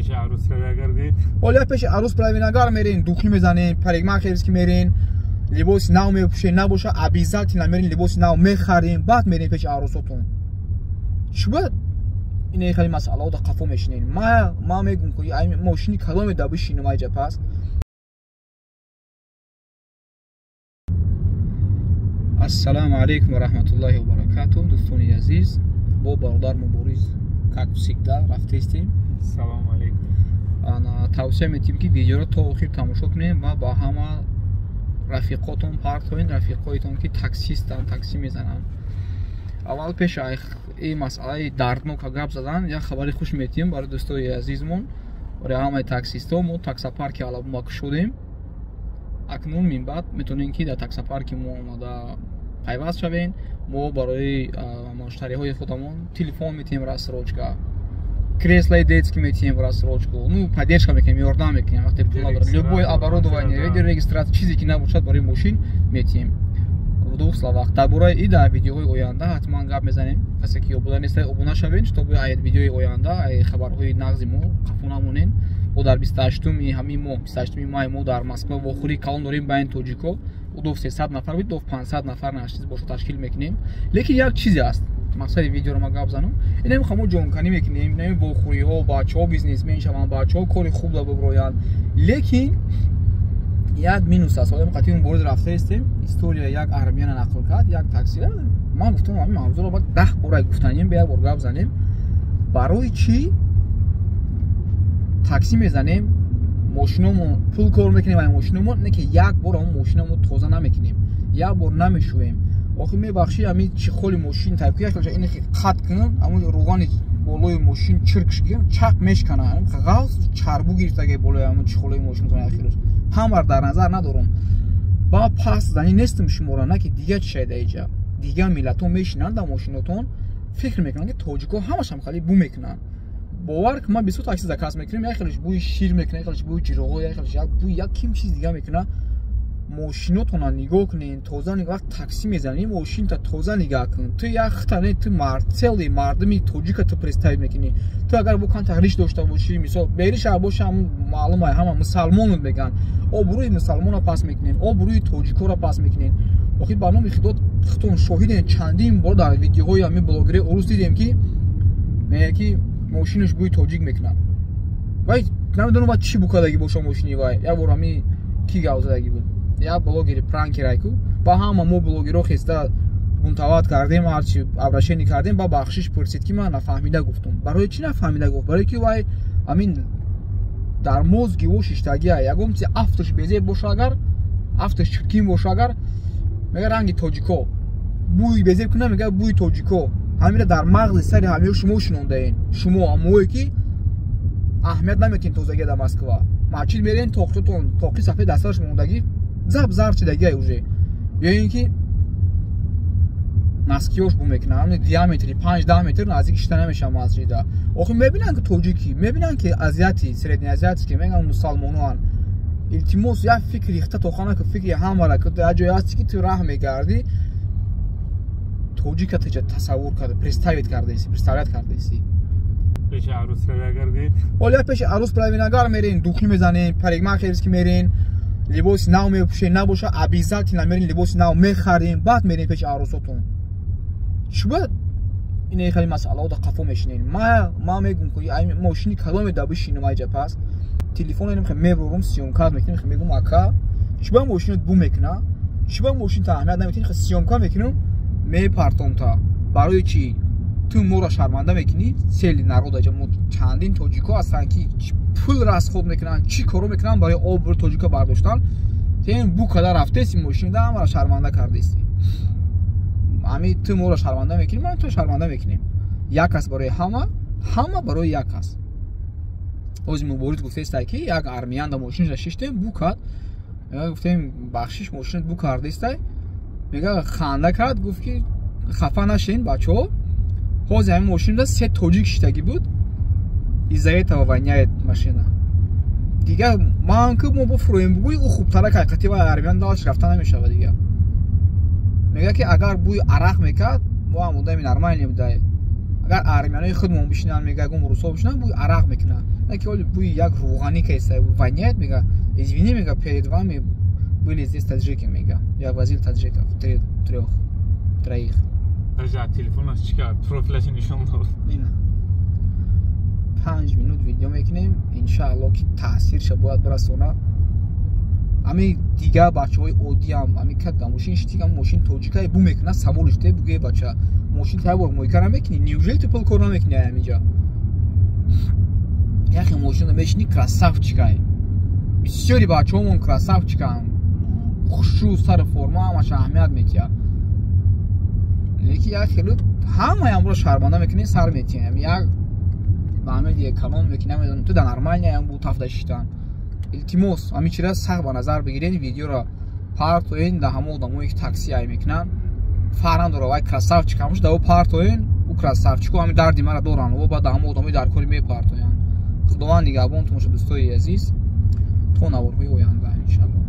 Пеши арӯс равӣ агар гӯед. Ҳоло пеши арӯс равин агар мерин, духи мезанем, парикмахерский мерин, либоси нав мепӯшем, набоша обязательно мерин либоси нав мехарем, баъд мерин пеши арӯсотон. Чӣ бояд ин хеле масъалаҳо да қафо мешинем? Ма мегум ки ай мошини кадоме да бишинам айҷа пас. Ассалому алайкум ва раҳматуллоҳи ва баракатуҳ. Дӯстони азиз, бо бародар Мубориз как всегда рафтестем. Салому алайкум. Тавсия метиҳем ки видеоро то охир тамошо кунем ва ба ҳама рафиқотон партоен, рафиқҳоитон ки таксистанд, такси мезананд. Аввал пеш ин масъалаи дарднока гап задан, як хабари хуш метиҳем барои дӯстои азизмон, барои ҳамаи таксистҳо. Мо таксопарки Алабума кушодем. Акнун минбаъд метавонем ки дар таксопарки мо омада пайваст шавем. Мо барои муштариҳои худамон телефон метиҳем рассрочка, креслои детский метиҳем рассрочку, ну поддержка мекунем, ёрдам мекунем вақте пул надорем. Любое оборудование, видеорегистратор, чизе ки набошад барои мошин метиҳем. В двух словах, дар бораи и дар видеоҳои оянда ҳатман гап мезанем. Касе ки обуна неста, обуна шавед, чтобы ай видеои оянда, ай хабарҳои нағзи мо қафо намонед. Мо дар 28-уми ҳамин моҳ, 28-уми май мо дар Москва вохӯрии калон дорем байни тоҷико. Удов 300 нафар буд, дов 500 нафар наштиз бошо ташкил мекунем. Лекин як чизе аст, мақсади видеоро ма гап занам, инами мо ҷонканӣ мекунем, инами вохӯриҳо, бачаҳо бизнесмен шаванд, бачаҳо кори хуб да биброянд. Лекин як минус аст. Одам қатъи Мубориз рафтаистем, история як армияна нақл кард, як таксира. Ман гуфтам ҳамин мавзӯъро баъд 10 бора гуфтанем, ба як бор гап занем. Барои чӣ такси мезанем, мошиномон пул кор мекунем, ай мошиномон не ки як бор ҳамон мошиномон тоза намекунем, як бор намешӯем. Охир мебахшӣ, ҳамин чехоли мошин тайп як ин қат кунам, ҳамон руғани болои мошин чиркш гирам, чақ мешкана, ғалз чарбу гирифтаги болои ҳамон чехолои мошинтон. Ахираш ҳамар дар назар надорам, ба пас занӣ нестам шумора, на ки дига чӣ шайда иҷа. Дигар миллатҳо мешинанд дар мошинотон, фикр мекунанд ки тоҷикҳо ҳамашам хали бу мекунанд. Бовар ки ман бисёр такси заказ мекунем, як хелеш бӯи шир мекунад, як хелеш бӯи ҷироғо, як хелеш як бӯи як ким чиз дига мекунад. Мошинотонро нигоҳ кунед, тоза вақт такси мезанӣ, мошинта тоза нигаҳ кун. Ту як хита не, ту целый мардуми тоҷика ту представить мекунӣ. Ту агар бо камтар риш дошта бошӣ, мисол бериш боша, ҳамун маълум ай, ҳама мусалмонут мегӯянд. Обрӯи мусалмонро пас мекунед, обрӯи тоҷикоро пас мекунед. Охир ба номи Худо худтон шоҳидем, чандин бор дар видеоҳои ҳамин блогери урус дидем ки мегӯяд ки мошинаш бӯи тоҷик мекунад. Вай намедонам ва чӣ букардагӣ боша мошини вай. Як бор ҳамин ки гап задагӣ буд, як блогери пранкерайку, ба ҳама мо блогерҳо хеста бунтовать кардем, ҳарчи обращение кардем, ба бахшиш пурсид ки ман нафаҳмида гуфтум. Барои чӣ нафаҳмида гуфт? Барои ки вай ҳамин дар мозги ӯ шиштагия, ягон чизи афташ безеб боша, агар афташ чиркин боша, агар мега ранги тоҷико бӯи безеб кунад, мега бӯи тоҷико. Ҳамира дар мағзи сари ҳамиё шумо шинондаен. Шумо ҳамое ки аҳамият наметиҳен тозагия дар Москва. Масҷид мерен, тоқитон тоқи сафед дар сараш мондагӣ, заб зар чидагия уже. Ё ин ки носкиёш бу мекунад, ҳамин диаметри 5-10 метр наздик шита намешавад масҷида. Охир мебинанд ки тоҷикӣ, мебинанд ки азиати, среднеазиатский, мегӯянд мусалмоноанд. Илтимос, як фикри рихта тохана ки фикри ҳамара ки дар ҷое ҳасти ки ту раҳ мегардӣ, тоҷика ту тасаввур карда, представить кардаисӣ, представлять кардаисӣ. Пеши арӯс равӣ агар гӯед. Ҳоло пеши арӯс равин агар мерин, духи мезанем, парикмахерский мерин, либоси нав мепӯшем, набоша обязательно мерин либоси нав мехарем, баъд мерин пеши арӯсотон. Чӣ бояд ин хеле масъалаҳо да қафо мешинем? Ма мегум ки ай мошини кадоме да бишинам айҷа пас, телефон инам хе мебурум, съёмка мекунем, хе мегум ака, чӣ бояд мошинат бу мекуна, чӣ бояд мошинта аҳамият наметиҳӣ, хе съёмка мекунам, мепартом та. Барои чӣ ту моро шарманда мекунӣ? Целый народ аҷа мо чандин тоҷико ҳастанд ки пул расход мекунанд, чӣ коро мекунанд барои обрӯи тоҷика бардоштан. Тен бу када рафтеси мошинда ҳамаро шарманда кардеси. Ҳами ту моро шарманда мекунӣ, ман ту шарманда мекунем. Як кас барои ҳама, ҳама барои як кас. Ҳозир Мубориз гуфтаистай ки як армиянда мошинша шиштем, бу кард. Гуфтем бахшиш, мошинат бу кардистай. Мега ханда кард, гуфт ки хафа нашен бачаҳо, ҳозир ҳамин мошинда се тоҷик шиштагӣ буд, из-за этого воняет машина. Дигар ман ки мо бифурӯем бугӯй, ӯ хубтара ҳақиқати вай армиян далаш рафта намешавад дигар. Мега ки агар бӯи арақ мекард, мо ҳам одами нормальный будай. Агар армянои худмон бишинанд, мега, ягон русо бишинанд, бӯи арақ мекунад. На ки оли бӯи як рӯғанӣ кайса воняет, мега. Извини, мега, перед вами были здесь таджики, мега. Я возил таджиков, трёх, троих. Даже телефонаш чӣ кард, профилашо нишон дод. Ина 5 минут видео мекунем, иншаалло, ки таъсирша бояд бирасона. Ами дигар бачаҳои оддиам ами ка мошин шитигам, мошин тоҷикае бу мекуна, саволиш те бугӯе: бача, мошин та бор мойка намекунӣ? Неужели ту пул кор намекунӣ? Амиҷа яхе мошина мешини, красавчикай. Бисёри бачаҳомон красавчикан, хушрӯ, сари форма, ҳамаша аҳамият метиҳад. Лекин як хело ҳамаямро шарманда мекунӣ, сар метиҳем. Як ба ҳамин калон меки, намедонам, ту да нормальный ам бу тафта шиштан. Илтимос, ҳамин чира сахт ба назар бигирен, видеоро партоен да ҳама одамое, ки такси ай мекунанд. Фарқ надора, вай красавчик ҳамуш да, ӯ партоен, ӯ красавчику ҳамин дарди мара доранд, о баъд да ҳама одамои дар кори мепартоянд. Худованд нигаҳбонтон бошад, дӯстои азиз, то наворҳои оянда, иншалло.